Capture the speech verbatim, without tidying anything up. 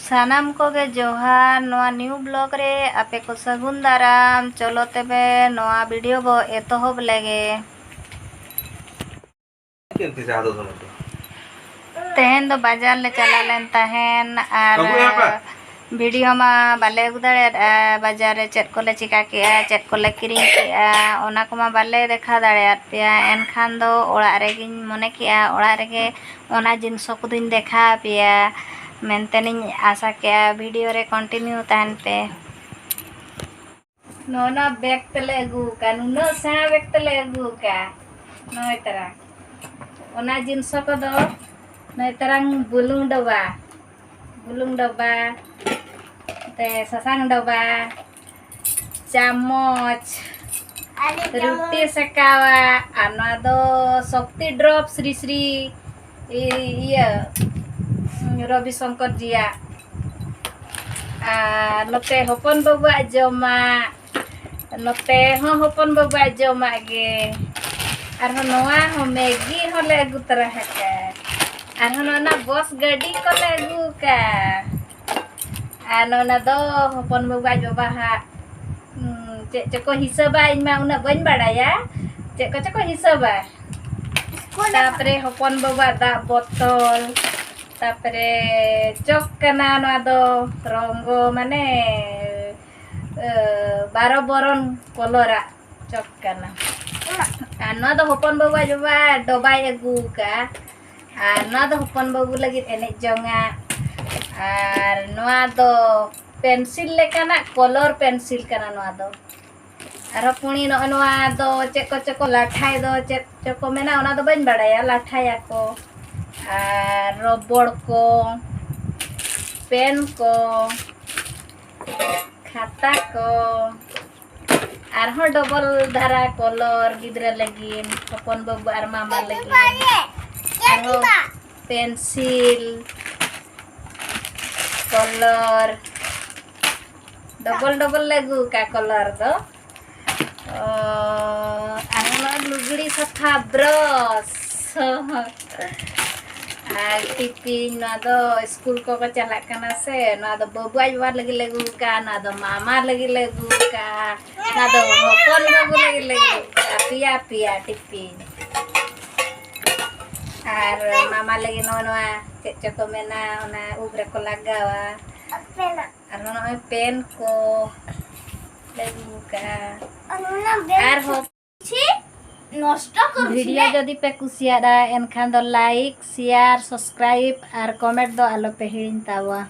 ᱥᱟᱱᱟᱢ ᱠᱚᱜᱮ ᱡᱚᱦᱟᱨ, ᱱᱚᱣᱟ new vlog ᱨᱮ ᱟᱯᱮ ᱠᱚ ᱥᱟᱹᱜᱩᱱ ᱫᱟᱨᱟᱢ᱾ ᱪᱚᱞᱚ ᱛᱚᱵᱮ ᱱᱚᱣᱟ video ᱵᱚ ᱮᱛᱚᱦᱚᱵ ᱞᱮᱜᱮ᱾ ᱛᱮᱦᱮᱧ ᱫᱚ ᱵᱟᱡᱟᱨ ᱞᱮ ᱪᱟᱞᱟᱣ ᱞᱮᱱ ᱛᱟᱦᱮᱱ ᱟᱨ video ᱢᱟ ᱵᱟᱞᱮ ᱟᱹᱜᱩ ᱫᱟᱲᱮᱭᱟᱫᱼᱟ᱾ ᱵᱟᱡᱟᱨ ᱨᱮ ᱪᱮᱫ ᱠᱚᱞᱮ ᱪᱤᱠᱟ ᱠᱮᱜᱼᱟ, ᱪᱮᱫ ᱠᱚᱞᱮ ᱠᱤᱨᱤᱧ ᱠᱮᱜᱼᱟ, ᱚᱱᱟ ᱠᱚᱢᱟ ᱵᱟᱞᱮ ᱫᱮᱠᱷᱟᱣ ᱫᱟᱲᱮᱭᱟᱫ ᱯᱮᱭᱟ᱾ ᱮᱱᱠᱷᱟᱱ ᱫᱚ ᱚᱲᱟᱜ ᱨᱮᱜᱮᱧ ᱢᱚᱱᱮ ᱠᱮᱜᱼᱟ, ᱚᱲᱟᱜ ᱨᱮᱜᱮ ᱚᱱᱟ ᱡᱤᱱᱤᱥ ᱠᱚᱫᱚᱧ ᱫᱮᱠᱷᱟᱣ ᱟᱯᱮᱭᱟ ᱢᱮᱱᱛᱮᱞᱤᱧ ᱟᱥᱟ ᱠᱮᱜᱼᱟ᱾ Video ᱨᱮ continue ᱛᱟᱦᱮᱱ ᱯᱮ᱾ ᱱᱚᱜᱼᱚ ᱱᱚᱣᱟ bag ᱛᱮᱞᱮ ᱟᱹᱜᱩ ᱟᱠᱟᱫ, ᱱᱩᱱᱟᱹᱜ ᱥᱮᱬᱟ bag ᱛᱮᱞᱮ ᱟᱹᱜᱩ ᱟᱠᱟᱫ᱾ ᱱᱚᱜᱼᱚᱭ ᱛᱟᱨᱟ, ᱚᱱᱟ ᱡᱤᱱᱤᱥ ᱠᱚᱫᱚ ᱱᱚᱜᱼᱚᱭ ᱛᱟᱨᱟᱝ ᱵᱩᱞᱩᱝ ᱰᱚᱵᱟ, ᱵᱩᱞᱩᱝ ᱰᱚᱵᱟ, ᱛᱮ ᱥᱟᱥᱟᱝ ᱰᱚᱵᱟ, ᱪᱟᱢᱚᱪ, ᱨᱩᱴᱤ ᱥᱮᱠᱟᱣᱟ, ᱟᱨ ᱱᱚᱣᱟ ᱫᱚ ᱥᱚᱠᱛᱤ drop ᱥᱨᱤ ᱥᱨᱤ ᱤ-, ᱤᱭᱟᱹ ᱨᱚᱵᱤ ᱥᱚᱝᱠᱚᱨ ᱡᱤᱭᱟᱜ᱾ ᱟᱨ ᱱᱚᱛᱮ ᱦᱚᱯᱚᱱ ᱵᱟᱹᱵᱩᱣᱟᱜ ᱡᱚᱢᱟᱜ, ᱱᱚᱛᱮ ᱦᱚᱸ ᱦᱚᱯᱚᱱ ᱵᱟᱹᱵᱩᱣᱟᱜ ᱡᱚᱢᱟᱜ ᱜᱮ᱾ ᱟᱨᱦᱚᱸ ᱱᱚᱣᱟ ᱦᱚᱸ ᱢᱮᱜᱤ ᱦᱚᱸᱞᱮ ᱟᱹᱜᱩ ᱛᱚᱨᱟ ᱟᱠᱟᱫ᱾ ᱟᱨᱦᱚᱸ ᱱᱚᱣᱟ ᱵᱚᱥ ᱜᱟᱹᱰᱤ ᱠᱚᱞᱮ ᱟᱹᱜᱩ ᱟᱠᱟᱫ᱾ ᱟᱨ ᱱᱚᱣᱟ ᱫᱚ ᱦᱚᱯᱚᱱ ᱵᱟᱹᱵᱩ ᱟᱡ ᱵᱟᱵᱟ ᱦᱟᱜ, ᱩᱸ, ᱪᱮᱫ ᱪᱚᱠᱚ ᱦᱤᱥᱟᱹᱵᱟ, ᱤᱧ ᱢᱟ ᱩᱱᱟᱹᱜ ᱵᱟᱹᱧ ᱵᱟᱲᱟᱭᱟ᱾ ᱪᱮᱫ ᱠᱚᱪᱚ ᱠᱚ ᱦᱤᱥᱟᱹᱵᱟ᱾ ᱛᱟᱯᱚᱨᱮ ᱦᱚᱯᱚᱱ ᱵᱟᱹᱵᱩᱣᱟᱜ ᱫᱟᱜ ᱵᱚᱛᱚᱞ, ᱛᱟᱯᱚᱨᱮ ᱪᱚᱠ ᱠᱟᱱᱟ ᱱᱚᱣᱟ ᱫᱚ, ᱨᱚᱝᱜᱚ ᱢᱟᱱᱮ, ᱮ, ᱵᱟᱨᱚ ᱵᱚᱨᱚᱱ ᱠᱚᱞᱚᱨᱟᱜ ᱪᱚᱠ ᱠᱟᱱᱟ᱾ ᱟᱨ ᱱᱚᱣᱟ ᱫᱚ ᱦᱚᱯᱚᱱ ᱵᱟᱹᱵᱩᱣᱟᱜ ᱡᱚᱢᱟᱜ ᱰᱚᱵᱟᱭ ᱟᱹᱜᱩ ᱟᱠᱟᱫᱼᱟ᱾ ᱟᱨ ᱱᱚᱣᱟ ᱫᱚ ᱦᱚᱯᱚᱱ ᱵᱟᱹᱵᱩ ᱞᱟᱹᱜᱤᱫ ᱮᱱᱮᱡ ᱡᱚᱝᱟᱜ᱾ ᱟᱨ ᱱᱚᱣᱟ ᱫᱚ ᱯᱮᱱᱥᱤᱞ ᱞᱮᱠᱟᱱᱟᱜ ᱠᱚᱞᱚᱨ ᱯᱮᱱᱥᱤᱞ ᱠᱟᱱᱟ ᱱᱚᱣᱟ ᱫᱚ᱾ ᱟᱨᱦᱚᱸ ᱯᱩᱬᱤ ᱱᱚᱜᱼᱚ ᱱᱚᱣᱟ ᱫᱚ ᱪᱮᱫ ᱠᱚᱪᱚ ᱠᱚ ᱞᱟᱴᱷᱟᱭ ᱫᱚ, ᱪᱮᱫ ᱪᱚᱠᱚ ᱢᱮᱱᱟ, ᱚᱱᱟ ᱫᱚ ᱵᱟᱹᱧ ᱵᱟᱲᱟᱭᱟ, ᱞᱟᱴᱷᱟᱭᱟᱠᱚ᱾ ᱟᱨ ᱨᱚᱵᱚᱲ ᱠᱚ, ᱯᱮᱱ ᱠᱚ, ᱠᱷᱟᱛᱟ ᱠᱚ, ᱟᱨᱦᱚᱸ ᱰᱚᱵᱚᱞ ᱫᱷᱟᱨᱟ ᱠᱚᱞᱚᱨ ᱜᱤᱫᱽᱨᱟᱹ ᱞᱟᱹᱜᱤᱫ, ᱦᱚᱯᱚᱱ ᱵᱟᱹᱵᱩ ᱟᱨ ᱢᱟᱢᱟ ᱞᱟᱹᱜᱤᱫ, ᱟᱨᱦᱚᱸ ᱯᱮᱱᱥᱤᱞ, ᱠᱚᱞᱚᱨ, ᱰᱚᱵᱚᱞ ᱰᱚᱵᱚᱞ ᱞᱮ ᱟᱹᱜᱩ ᱟᱠᱟᱫ ᱠᱚᱞᱚᱨ ᱫᱚ᱾ ᱚ, ᱟᱨᱦᱚᱸ ᱱᱚᱜᱼᱚᱭ ᱞᱩᱜᱽᱲᱤ ᱥᱟᱯᱷᱟ ᱵᱨᱟᱥ᱾ ᱟᱨ ᱴᱤᱯᱤᱱ, ᱱᱚᱣᱟ ᱫᱚ ᱥᱠᱩᱞ ᱠᱚᱠᱚ ᱪᱟᱞᱟᱜ ᱠᱟᱱᱟ ᱥᱮ, ᱱᱚᱣᱟ ᱫᱚ ᱵᱟᱹᱵᱩ ᱟᱡ ᱵᱟᱵᱟ ᱞᱟᱹᱜᱤᱫ ᱞᱮ ᱟᱹᱜᱩ ᱠᱟᱜᱼᱟ, ᱱᱚᱣᱟ ᱫᱚ ᱢᱟᱢᱟ ᱞᱟᱹᱜᱤᱫ ᱞᱮ ᱟᱹᱜᱩ ᱠᱟᱜᱼᱟ, ᱱᱚᱣᱟ ᱫᱚ ᱦᱚᱯᱚᱱ ᱵᱟᱹᱵᱩ ᱞᱟᱹᱜᱤᱫ ᱞᱮ ᱟᱹᱜᱩ ᱠᱟᱜᱼᱟ, ᱯᱮᱭᱟ ᱯᱮᱭᱟ ᱴᱤᱯᱤᱱ᱾ ᱟᱨ ᱢᱟᱢᱟ ᱞᱟᱹᱜᱤᱫ ᱱᱚᱜᱼᱚ ᱱᱚᱣᱟ ᱪᱮᱫ ᱪᱚᱠᱚ ᱢᱮᱱᱟ, ᱚᱱᱟ ᱩᱵ ᱨᱮᱠᱚ ᱞᱟᱜᱟᱣᱟ᱾ ᱟᱨᱦᱚᱸ ᱱᱚᱜᱼᱚᱭ ᱯᱮᱱ ᱠᱚ ᱞᱮ ᱟᱹᱜᱩ ᱠᱟᱜᱼᱟ᱾ ᱟᱨᱦᱚᱸ ᱱᱚᱥᱴᱚ ᱠᱚᱨᱩᱪᱷᱤ ᱵᱷᱤᱰᱤᱭᱳ ᱡᱩᱫᱤ ᱯᱮ ᱠᱩᱥᱤᱭᱟᱫᱟ, ᱮᱱᱠᱷᱟᱱ ᱫᱚ ᱞᱟᱭᱤᱠ, ᱥᱮᱭᱟᱨ, ᱥᱟᱵᱥᱠᱨᱟᱭᱤᱵ ᱟᱨ ᱠᱚᱢᱮᱱᱴ ᱫᱚ ᱟᱞᱚ ᱯᱮ ᱦᱤᱲᱤᱧ ᱛᱟᱵᱚᱣᱟ᱾